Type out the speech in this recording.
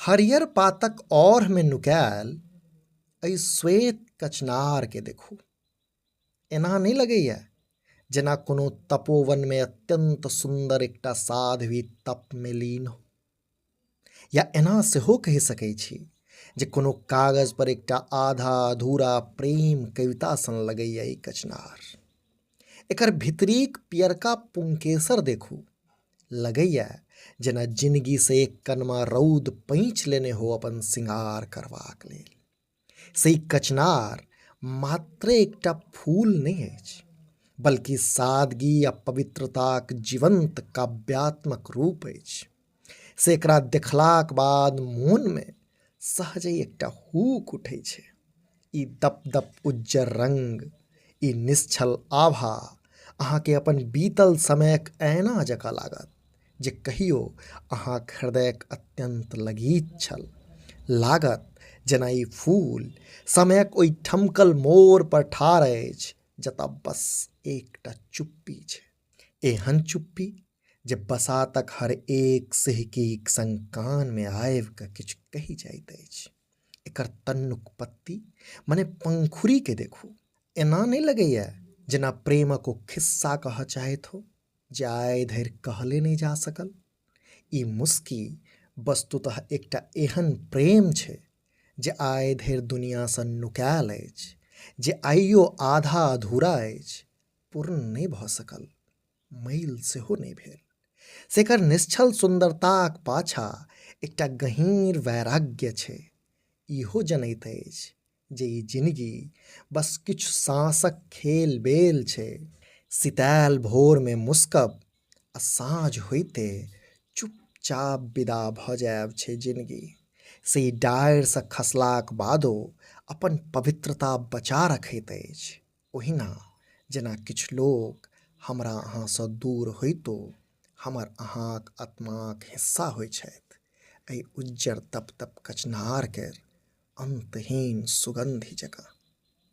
हरियर पातक औढ़मे नुकायल एहि श्वेत कचनारके देखू। एना नहि लगैए जेना कोनो तपोवनमे अत्यन्त सुन्दर एकटा साध्वी तपमे लीन हो? या एना सेहो कहि सकै छी जे कोनो कागज पर एकटा आधा अधूरा प्रेम कविता सन लगैए ई कचनार। एकर भितरीक पियरका पुंकेसर देखू, लगैए जेना जिनगीसँ एक कनमा रौद पैंच लेने हो अपन सिंगार करबाक लेल। से ई कचनार मात्रे एकटा फूल नहि अछि, बल्कि सादगी आ पवित्रताक जीवंत काव्यात्मक रूप अछि। से एकरा देखलाक बाद मोनमे सहजे एकटा हुक उठै छै। ई दप दप उज्जर रंग, ई निश्चल आभा अहाँके अपन बीतल समयक ऐना जकाँ लागत, जे कहियो अहाँक हृदयक अत्यन्त लगीच छल। लागत जेना ई फूल समयक ओहि ठमकल मोड़ पर ठाढ़ अछि जतऽ बस एकटा चुप्पी छै। एहन चुप्पी जे बसातक हर एक सिहकीक संग कानमे आबि कऽ किछु कहि जाइत अछि। एकर तन्नुक पत्ती मने पंखुड़ीके देखू, एना नहि लगैए जेना प्रेमक ओ खिस्सा कहऽ चाहैत हो जे आइ धरि कहले नहि जा सकल? ई मुस्की वस्तुतः एकटा एहन प्रेम छै जे आइ धरि दुनियासँ नुकायल अछि, जे आइयो आधा अधूरा अछि, पूर्ण नहि भऽ सकल, मैल सेहो नहि भेल। से एकर निश्चल सुन्दरताक पाछाँ एकटा गहींर वैराग्य छै। इहो जनैत अछि जे ई जिनगी बस किछु साँसक खेल बेल छै। सितायल भोरमे मुस्कब आ साँझ होइते चुपचाप विदा भऽ जायब छै जिनगी। से ई डारिसँ खसलाक बादो अपन पवित्रता बचा रखैत अछि, ओहिना जेना किछु लोक हमरा अहाँसँ दूर होइतो हमर अहाँक आत्माक हिस्सा होइ छथि, एहि उज्जर दप दप कचनार केर अन्तहीन सुगन्धि जकाँ।